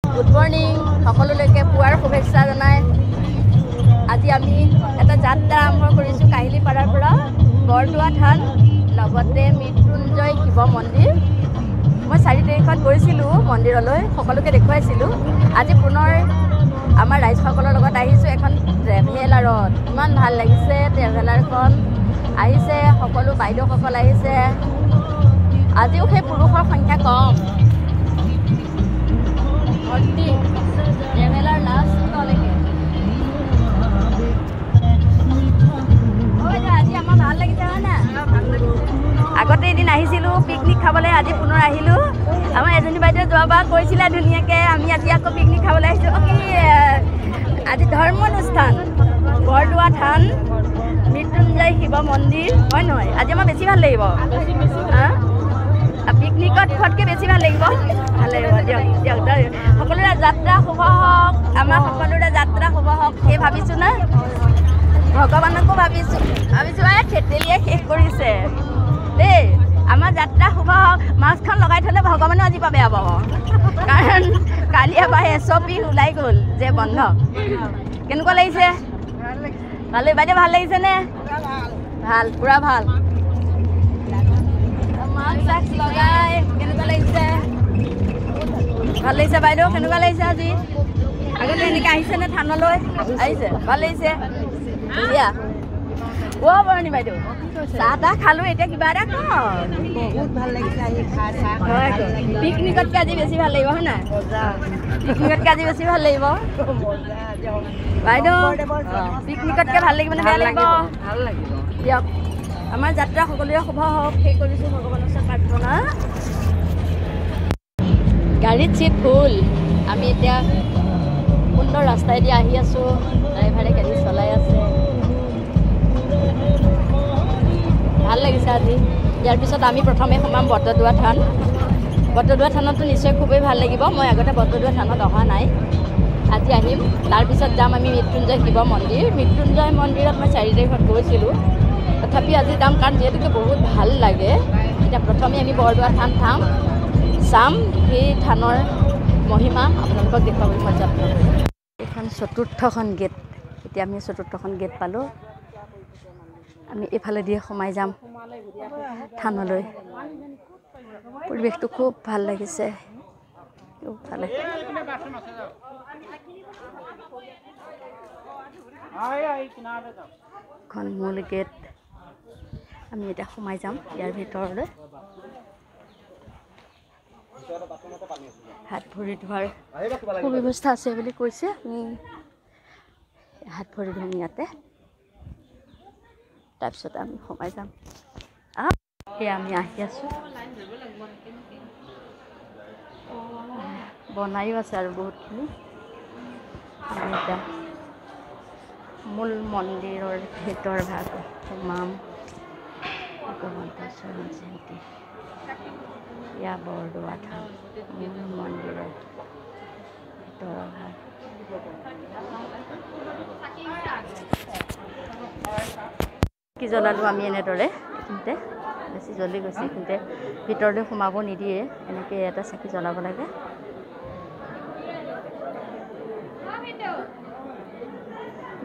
Good morning সকলোলৈকে পুৱাৰ শুভেচ্ছা জনাই আজি আমি এটা যাত্ৰা আৰম্ভ কৰিছোঁ কাহিলীপাৰাৰ পৰা বৰদোৱা থান, লগতে মৃত্যুঞ্জয় শিৱ মন্দিৰ। মই 4 তাৰিখত গৈছিলোঁ মন্দিৰলৈ, সকলোকে দেখুৱাইছিলোঁ। আজি পুনৰ আমাৰ ৰাইজসকলৰ লগত আহিছোঁ এখন ট্ৰেভেলাৰত। ইমান ভাল লাগিছে ট্ৰেভেলাৰখন, আহিছে সকলো বাইদেউসকল আহিছে। আজিও সেই পুৰুষৰ সংখ্যা কম, ভৰ্তি ট্ৰেভেলাৰ লাষ্টলৈকে। আজি আমাৰ ভাল লাগিছে হয় নাই? আগতে এদিন আহিছিলোঁ পিকনিক খাবলৈ, আজি পুনৰ আহিলোঁ। আমাৰ এজনী বাইদেউ যোৱাবাৰ কৈছিলে ধুনীয়াকৈ, আমি আজি আকৌ পিকনিক খাবলৈ আহিছোঁ। অ' কি আজি ধৰ্ম অনুষ্ঠান, বৰদোৱা থান, মৃত্যুঞ্জয় শিৱ মন্দিৰ, হয় নহয়? আজি আমাৰ বেছি ভাল লাগিব, পিকনিকত খোৱাতকৈ বেছি ভাল লাগিব। ভাল লাগিব দিয়ক দিয়ক, সকলোৰে যাত্ৰা শুভ হওক, আমাৰ সকলোৰে যাত্ৰা শুভ হওক সেই ভাবিছোঁ না, ভগৱানকো ভাবিছোঁ, ভাবিছোঁ এই থেতেলিয়ে শেষ কৰিছে দেই। আমাৰ যাত্ৰা শুভ হওক। মাস্কখন লগাই থ'লে ভগৱানেও আজি পৰা বেয়া পাব, কাৰণ কালি এবাৰ SOP ওলাই গ'ল যে বন্ধ। কেনেকুৱা লাগিছে? ভালেই বাইদেউ, ভাল লাগিছেনে? ভাল, পূৰা ভাল। মাস্ক চাস্ক লগাই কেনেকুৱা লাগিছে? ভাল লাগিছে বাইদেউ? কেনেকুৱা লাগিছে আজি? আগতে এনেকৈ আহিছেনে থানলৈ? আহিছে, ভাল লাগিছে। দিয়া অ' বৰণি বাইদেউ, চাহ তাহ খালোঁ, এতিয়া কিবা এটা কওঁ। বহুত ভাল লাগিছে আহি খাই চাহ। হয়, পিকনিকতকৈ আজি বেছি ভাল লাগিব হয় নাই? পিকনিকতকৈ আজি বেছি ভাল লাগিব বাইদেউ? পিকনিকতকৈ ভাল লাগিব নে বেয়া লাগিব? ভাল লাগিব দিয়ক। আমাৰ যাত্ৰা সকলোৰে শুভ হওক সেই কৰিছোঁ ভগৱানৰ ওচৰত প্ৰাৰ্থনা। গাড়ীত চিট ফুল। আমি এতিয়া সুন্দৰ ৰাস্তাইদি আহি আছোঁ, ড্ৰাইভাৰে গাড়ী চলাই আছে, ভাল লাগিছে আজি। ইয়াৰ পিছত আমি প্ৰথমে সোমাম বটদ্ৰৱা থান। বটদ্ৰৱা থানতো নিশ্চয় খুবেই ভাল লাগিব। মই আগতে বটদ্ৰৱা থানত অহা নাই, আজি আহিম। তাৰপিছত যাম আমি মৃত্যুঞ্জয় শিৱ মন্দিৰ। মৃত্যুঞ্জয় মন্দিৰত মই 4 তাৰিখত গৈছিলোঁ, তথাপি আজি যাম কাৰণ যিহেতুকে বহুত ভাল লাগে। এতিয়া প্ৰথমে আমি বৰদোৱা থান চাম, সেই থানৰ মহিমা আপোনালোকক দেখুৱাবলৈ মই যত্ন কৰিম। এইখন চতুৰ্থখন গেট, এতিয়া আমি চতুৰ্থখন গেট পালোঁ। আমি এইফালেদিয়ে সোমাই যাম থানলৈ। পৰিৱেশটো খুব ভাল লাগিছে। ভালে এখন মূল গেট, আমি এতিয়া সোমাই যাম ইয়াৰ ভিতৰলৈ। হাত ভৰি ধোৱাৰ সুব্যৱস্থা আছে বুলি কৈছে, আমি হাত ভৰি ধুম ইয়াতে, তাৰপিছত আমি সোমাই যাম। সেয়া আমি আহি আছোঁ, বনায়ো আছে আৰু বহুতখিনি। আমি এতিয়া মূল মন্দিৰৰ ভিতৰ ভাগ সোমাম। ভগৱন্ত চৰণ জয়ন্তী, এয়া বৰদোৱা থান মূল মন্দিৰৰ ভিতৰৰ ভাগ। কি জ্বলালোঁ আমি এনেদৰে, এইখিনিতে বেছি জ্বলি গৈছে, এইখিনিতে ভিতৰলৈ সোমাব নিদিয়ে, এনেকৈ এটা চাকি জ্বলাব লাগে।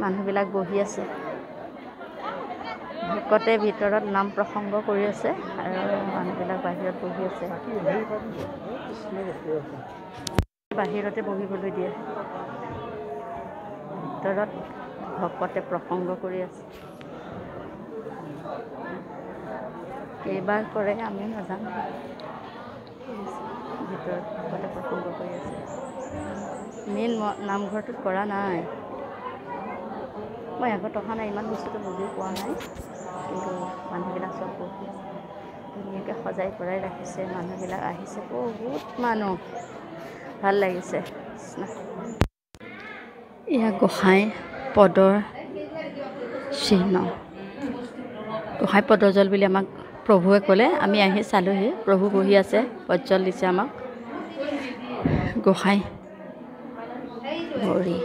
মানুহবিলাক বহি আছে, ভকতে ভিতৰত নাম প্ৰসংগ কৰি আছে আৰু মানুহবিলাক বাহিৰত বহি আছে। বাহিৰতে বহিবলৈ দিয়ে, ভিতৰত ভকতে প্ৰসংগ কৰি আছে। কেইবাৰ কৰে আমি নাজানো। ভিতৰত ভকতে প্ৰসংগ কৰি আছে। মেইন নামঘৰটোত কৰা নাই, মই আগত অহা নাই, ইমান বস্তুটো বুজি পোৱা নাই, কিন্তু মানুহবিলাক চব বহি আছে, ধুনীয়াকৈ সজাই পৰাই ৰাখিছে। মানুহবিলাক আহিছে, বহুত মানুহ, ভাল লাগিছে। এয়া গোসাঁই পদৰ চিহ্ন, গোসাঁই পদজল বুলি আমাক প্ৰভুৱে ক'লে। আমি আহি চালোহি, প্ৰভু বহি আছে, প্ৰজ্বল দিছে আমাক গোসাঁই ভৰি।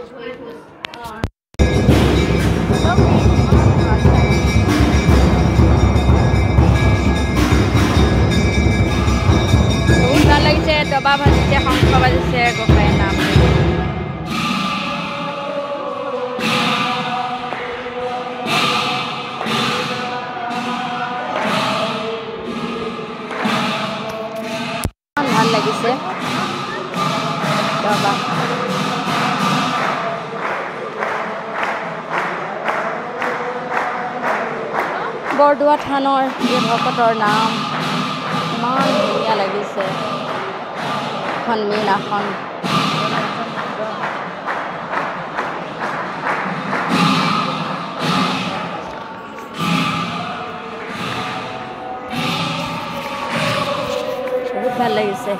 বহুত ভাল লাগিছে, দবা বাজিছে, শংখ বাজিছে, গোসাঁই নাম। ৰবা। বৰদোৱা থানৰ এই ভকতৰ নাম ইমান ধুনীয়া লাগিছে। এখন মেইন আসন। বহুত ভাল লাগিছে।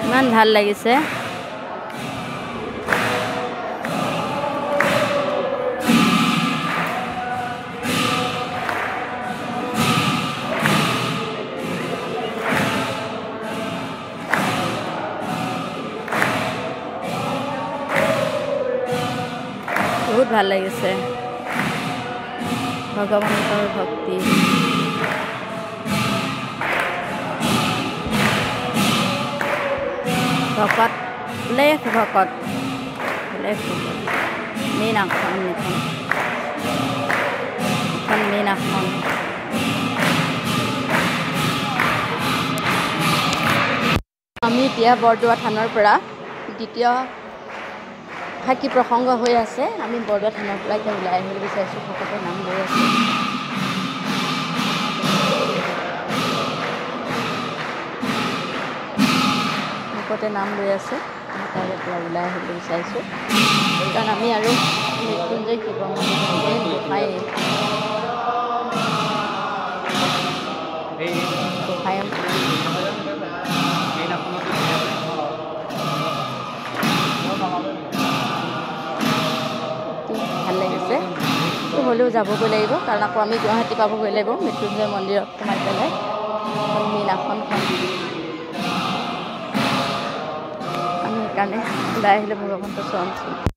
ইমান ভাল লাগিছে। বহুত ভাল লাগিছে। ভগৱন্তৰ ভক্তি। ভকত লেখ ভকত লেখ ভকত মেইন আসন এখন, এখন মেইন আসন। আমি এতিয়া বৰদোৱা থানৰ পৰা দ্বিতীয় ফাঁকি প্ৰসংগ হৈ আছে। আমি বৰদোৱা থানৰ পৰা এতিয়া ওলাই আহিব বিচাৰিছোঁ। ভকতৰ নাম লৈ আছে। ভকতে নাম লৈ আছে। আমি তাৰে পৰা ওলাই আহিব বিচাৰিছোঁ, কাৰণ আমি আৰু মৃত্যুঞ্জয় শিৱ মন্দিৰ গোসাঁই গোসাঁই ভাল লাগিছে। হ'লেও যাবগৈ লাগিব, কাৰণ আকৌ আমি গুৱাহাটী পাবগৈ লাগিব। মৃত্যুঞ্জয় মন্দিৰত সোমাই পেলাই মেইন আসনখন আমি সেইকাৰণে ওলাই আহিলে ভগৱন্তৰ চৰণ চুই।